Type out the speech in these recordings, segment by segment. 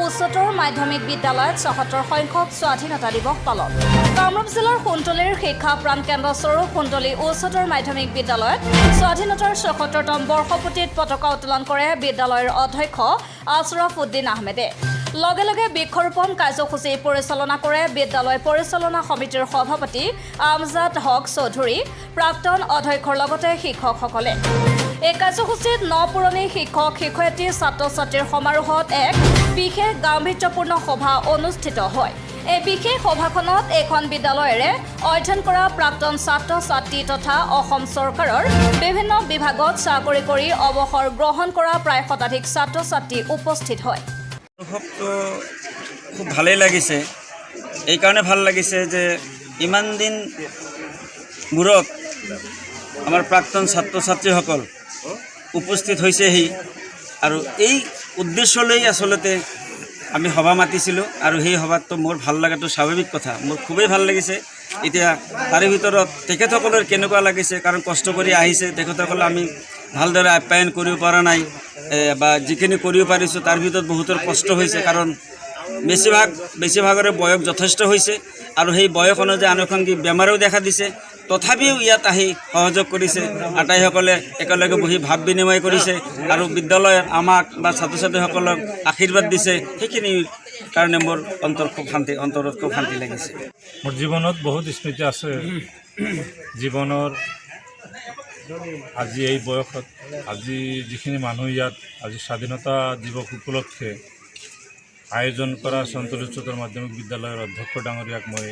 উচ্চতৰ মাধ্যমিক বিদ্যালয়ত 76 সংখ্যক স্বাধীনতা দিৱস পালন। কামৰূপ জিলাৰ সোণতলীৰ শিক্ষা প্ৰাণ কেন্দ্ৰ স্বৰূপ সোণতলী উচ্চতৰ মাধ্যমিক বিদ্যালয়ত স্বাধীনতাৰ 76তম বৰ্ষপূৰ্তিত পতাকা উত্তোলন কৰে বিদ্যালয়ৰ অধ্যক্ষ আছৰফ উদ্দিন আহমেদে। লগে লগে বৃক্ষৰোপণ কাৰ্যসূচী পৰিচালনা কৰে বিদ্যালয় পৰিচালনা সমিতিৰ সভাপতি আমজাদ হক চৌধুৰী, প্ৰাক্তন অধ্যক্ষৰ লগতে শিক্ষকসকলে। এই কাৰ্যসূচীত ন পুৰণি শিক্ষক শিক্ষয়িত্ৰী, ছাত্ৰ ছাত্ৰীৰ সমাৰোহত এক বিশেষ গাম্ভীৰ্যপূৰ্ণ সভা অনুষ্ঠিত হয়। এই বিশেষ সভাখনত এইখন বিদ্যালয়েৰে অধ্যয়ন কৰা প্ৰাক্তন ছাত্ৰ ছাত্ৰী তথা অসম চৰকাৰৰ বিভিন্ন বিভাগত চাকৰি কৰি অৱসৰ গ্ৰহণ কৰা প্ৰায় শতাধিক ছাত্ৰ ছাত্ৰী উপস্থিত হয়। অনুভৱটো খুব ভালেই লাগিছে। এইকাৰণে ভাল লাগিছে যে ইমান দিন মূৰত আমাৰ প্ৰাক্তন ছাত্ৰ ছাত্ৰীসকল উপস্থিত হৈছেহি আৰু এই উদ্দেশ্যলৈ আচলতে আমি সভা মাতিছিলোঁ আৰু সেই সভাততো মোৰ ভাল লগাটো স্বাভাৱিক কথা। মোৰ খুবেই ভাল লাগিছে। এতিয়া তাৰে ভিতৰত তেখেতসকলৰ কেনেকুৱা লাগিছে, কাৰণ কষ্ট কৰি আহিছে তেখেতসকলে, আমি ভালদৰে আপ্যায়ন কৰিব পৰা নাই বা যিখিনি কৰিব পাৰিছোঁ তাৰ ভিতৰত বহুতৰ কষ্ট হৈছে, কাৰণ বেছিভাগৰে বয়স যথেষ্ট হৈছে আৰু সেই বয়স অনুযায়ী আনুষংগিক বেমাৰেও দেখা দিছে। তথাপিও ইয়াত আহি সহযোগ কৰিছে। আটাইসকলে একেলগে বহি ভাৱ বিনিময় কৰিছে আৰু বিদ্যালয়ত আমাক বা ছাত্ৰ ছাত্ৰীসকলক আশীৰ্বাদ দিছে। সেইখিনি কাৰণে মোৰ অন্তৰ খুব শান্তি, অন্তৰত খুব শান্তি লাগিছে। মোৰ জীৱনত বহুত স্মৃতি আছে। জীৱনৰ আজি এই বয়সত আজি যিখিনি মানুহ ইয়াত আজি স্বাধীনতা দিৱস উপলক্ষে আয়োজন কৰা সোণতলী উচ্চতৰ মাধ্যমিক বিদ্যালয়ৰ অধ্যক্ষ ডাঙৰীয়াক মই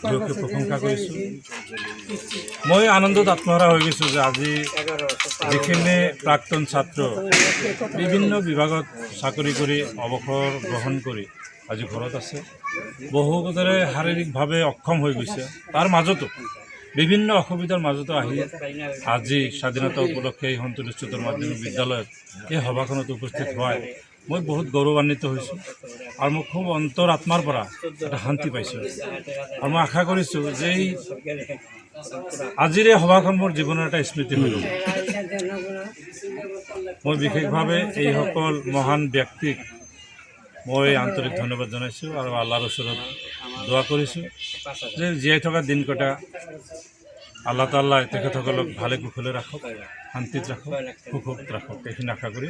ভূয়সী প্ৰশংসা কৰিছোঁ। মই আনন্দত আত্মহাৰা হৈ গৈছোঁ যে আজি যিখিনি প্ৰাক্তন ছাত্ৰ বিভিন্ন বিভাগত চাকৰি কৰি অৱসৰ গ্ৰহণ কৰি আজি ঘৰত আছে, বহুতৰে শাৰীৰিকভাৱে অক্ষম হৈ গৈছে, তাৰ মাজতো বিভিন্ন অসুবিধাৰ মাজতো আহি আজি স্বাধীনতা উপলক্ষে এই সোণতলী উচ্চতৰ মাধ্যমিক বিদ্যালয়ত এই সভাখনত উপস্থিত হোৱাই মই বহুত গৌৰৱান্বিত হৈছোঁ আৰু মই খুব অন্তৰ আত্মাৰ পৰা এটা শান্তি পাইছোঁ। আৰু মই আশা কৰিছোঁ যে এই আজিৰ এই সভাখন মোৰ জীৱনৰ এটা স্মৃতি হৈ ৰ'ব। মই বিশেষভাৱে এইসকল মহান ব্যক্তিক মই আন্তৰিক ধন্যবাদ জনাইছোঁ আৰু আল্লাহৰ ওচৰত দোৱা কৰিছোঁ যে জীয়াই থকা দিনকেইটা আল্লাহ তাল্লাই তেখেতসকলক ভালে কুশলে ৰাখক, শান্তিত ৰাখক, সুখত ৰাখক, এইখিনি আশা কৰি।